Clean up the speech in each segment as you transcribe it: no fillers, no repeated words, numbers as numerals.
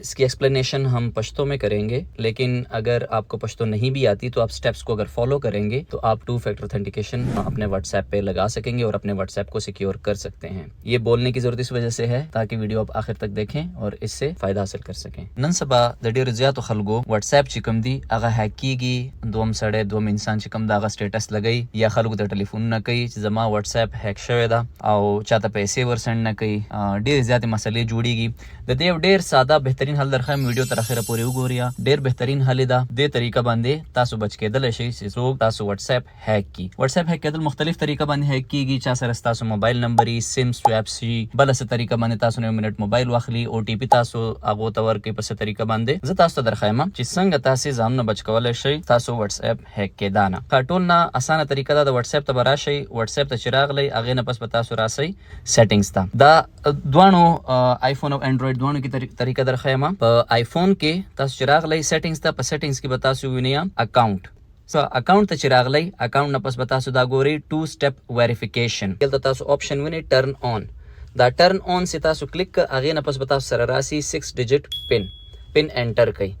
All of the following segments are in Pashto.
इसकी एक्सप्लेनेशन हम पश्तो में करेंगे, लेकिन अगर आपको पश्तो नहीं भी आती तो आप स्टेप्स को अगर फॉलो करेंगे तो आप two factor authentication अपने व्हाट्सएप पे लगा सकेंगे और अपने व्हाट्सएप को सिक्योर कर सकते हैं। ये बोलने की जरूरत इस वजह से है ताकि वीडियो आप आखिर तक देखें और इससे फायदा हासिल कर सकें। نن سبا د ډیرو زیاتو خلکو واتساپ چې کوم دی، هغه هیک کیږي. دوم سړی، دوم انسان چې کوم د هغه سټیټس لګوي یا خلکو ته ټلیفونونه کوي چې زما واتساپ هیک شوی ده او چاته پیسې ورسند نه کوي. ډېرې زیاتې مسلې جوړیږي. د دې یو ډېر ساده بهترین حل درښیم، ویډیو تر اخره پورې وګورئ. ډېر بهترین حل ده. دې طریقه باندې تاسو بچ کېدلی شئ چې څوک تاسو واتساپ هیک کړي. واتساپ هیک کېدل مختلف طریقه باندې هیک کیږي. چا سره تاسو موبایل نمبر، سیم سویپ سي، بل څه طریقه باندې تاسو نه یو منټ موبایل واخلي، او ټي پي تاسو هغه ته ورکړي په څه طریقه باندې. زه تاسو ته درښایم چې څنګه تاسو ځانونه بچ کولای شئ تاسو واتساپ هیک کېدا نه. ټول نه اسانه طریقه ده، د واتساپ ته به راشئ. واتساپ ته چې راغلی، هغې نه پس به تاسو راسئ سیټینګز ته. دا دواړو آیفون او انډروید دواړو کې طریقه درښایم. په آیفون کې تاسو چې راغلی سیټینګز ته، په سیټینګز کې به تاسو وینئ اکاونټ. سو اکاونټ ته چې راغلی، اکاونټ نه پس به تاسو دا ګورئ ټو سټپ ویریفیکیشن. دلته تاسو آپشن وینئ ټرن آن. دا ټرن آن سي تاسو کلیک ک، هغې نه پس به تاسو سره راسي 6 ډیجټ پن. پن انټر کړئ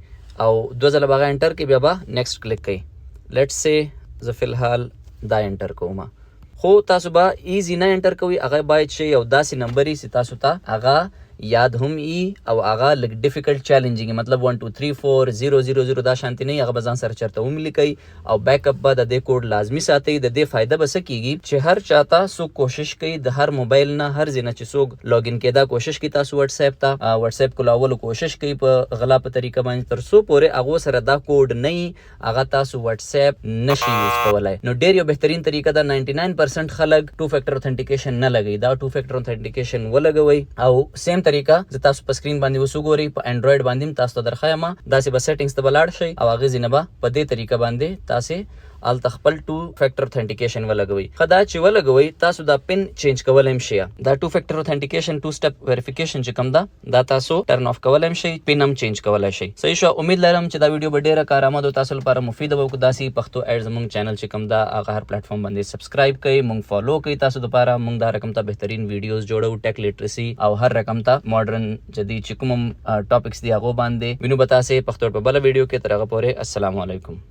او دوه ځله به هغه انټر کړئ، بیا به نیکسټ کلیک کړئ. لیټس سي زه فلحال دا انټر کوم، خو تاسو به ایزي نه انټر کوئ. هغه باید چې یو داسې نمبر وي چې تاسو ته هغه یاد هم ای او هغه لږ ډیفیکلټ، چیلنجینګ، مطلب 1 2 3 4 0 0 0 دا شانتي نه. هغه به ځان سره چرته هم لیکئ او بیک اپ به د دې کوډ لازمی ساتئ. د دې فایده به څه کیږي چې هر چاته څوک کوشش کوي د هر موبایل نه، هر ځای نه چې څوک لاګین کېدا کوشش کوي تاسو واتس اپ ته، واتس اپ کولاولو کوشش کوي په غلا په طریقه باندې، تر څو پورې هغه سره دا کوډ نه وي، هغه تاسو واتس اپ نشي یوز کولای. نو ډیر یو بهترین طریقه ده. 99% خلک ټو فیکټر اوثنټیکیشن نه لګي، دا ټو فیکټر اوثنټیکیشن ولګوي. او سیم طریقه زه تاسو په سکرین باندې اوس وګورئ، په انډروید باندې هم تاسو ته درښایم. داسې به سیټینګز ته به لاړ شئ او هغې ځینې به په دې طریقه باندې تاسې هلته خپل ټو فیکټر اوثنټیکیشن ولګوئ. ښه، دا چې ولګوئ، تاسو دا پن چینج کولی هم شئ. دا ټو فیکټر اوثنټیکیشن، ټو سټپ ویریفیکیشن چې کوم ده، دا تاسو ټرن آف کولی هم شئ، پن هم چینج کولی شئ. صحیح شو. امید لرم چې دا ویډیو به ډیره کارآمد او تاسو لپاره مفیده وي. که داسې پښتو ایډ زمونږ چینل چې کوم ده، هغه هر پلیټفارم باندې سبسکرایب کړئ، مونږ فالو کړئ. تاسو لپاره مونږ دا رقم ته بهترین ویډیوز جوړو، ټیک لیټریسي او هر رقم ته ماډرن جدید چې کوم ټاپکس دی، هغه باندې. وینو به تاسو پښتو په بل ویډیو کې. تر هغه پورې السلام علیکم.